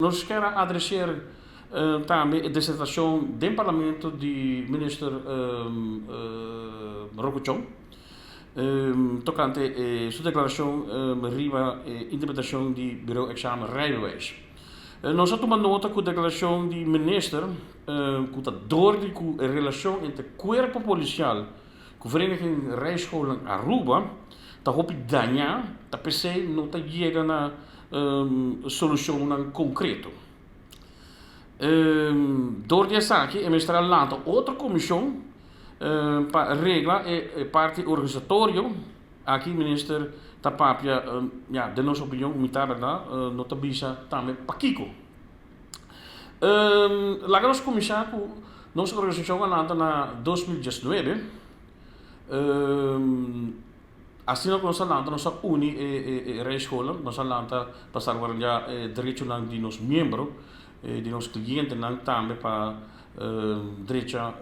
Nos kier a adreseer tambe e disertacion den Parlamento di Minister Rocco Tjon tocante su declaracion riba e interpretacion di Bureau Examen Rijbewijs. Nos a tuma nota cu declaracion di Minister cu ta door di cu e relacion entre Cuerpo Policial cu Vereniging Rijscholen Aruba ta hopi daña, ta p'esey no ta yega na solucionnan concreto. Door di esaki e mester a lanta otro comision pa regla e parti organisatorio. Aki minister ta papia, ya, den nos opinion, mi ta berdad, no ta bisa tambe pakico. Laga nos cuminsa cu nos organisacion a lanta na 2019. Asina ku nos a lanta, nos a uni e rijschoolnan, nos a lanta pa salvaguardiá e derechonan di nos miembro, di nos klientenan tambe pa drecha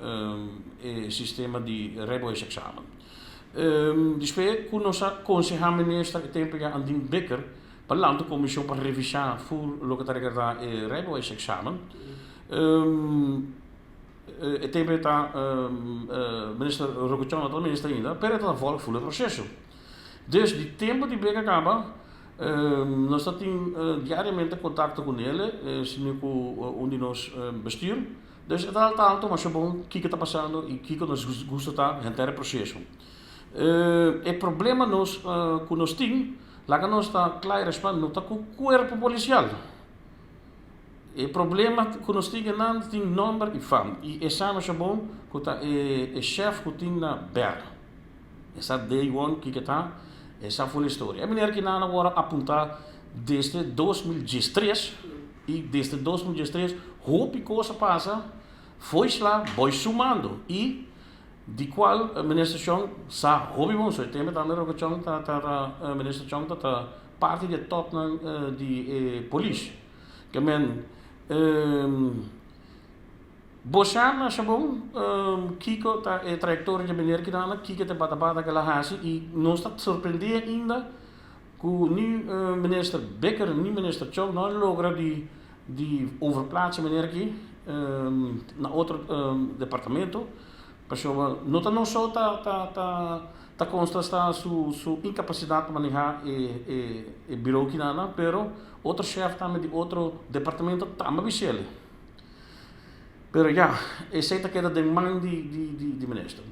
e sistema di rijbewijsexamen. Despues ku nos a konsehá minister e tempu ya Andin Bikker pa lanta un komishon pa revisá ful loke ta regardá e rijbewijsexamen. E tempu ei ta minister Rocco Tjon no ta minister ainda, pero e ta volg ful e proseso. Dus di tempu di bek a kaba nos ta tin diariamente kontakto ku nele, sino ku un di nos bestuur. Dus e ta al tanto masha bon kiko ta pasando i kiko nos gusta ta henter e proseso. E problema nos ku nos tin, laga nos ta kla i respond, no ta ku kuerpo polisial. E problema ku nos tin nan tin nomber i fam i e sa masha bon ku ta e chef ku tin na bèr. E sa day one kiko ta, e sa ful historia. E meneer kinan a wòrdu apuntá desde 2013 i desde 2013 hopi kos a pasa, fo'i sla boi su mando i di kual minister Chong sa hopi bon. So e tempo tambe Roque Chong ta ta minister Chong ta ta parti di e topnan di e polis. Ke men bo sa masha bon kiko ta e trayektoria di meneer Kinana, kiko ta e bata bata ku el a hasi i nos ta sorprendí ainda ku ni minister Bikker ni minister Chong no a logra di di overplaatsa meneer aki na otro departamento pasobra no ta nos so ta ta ta ta konstata su su inkapasidat pa maneha e e e birou Kinana pero Otro chef tambe di otro departamento tambe bishele. Pero ya, esey ta keda den man di di di minister.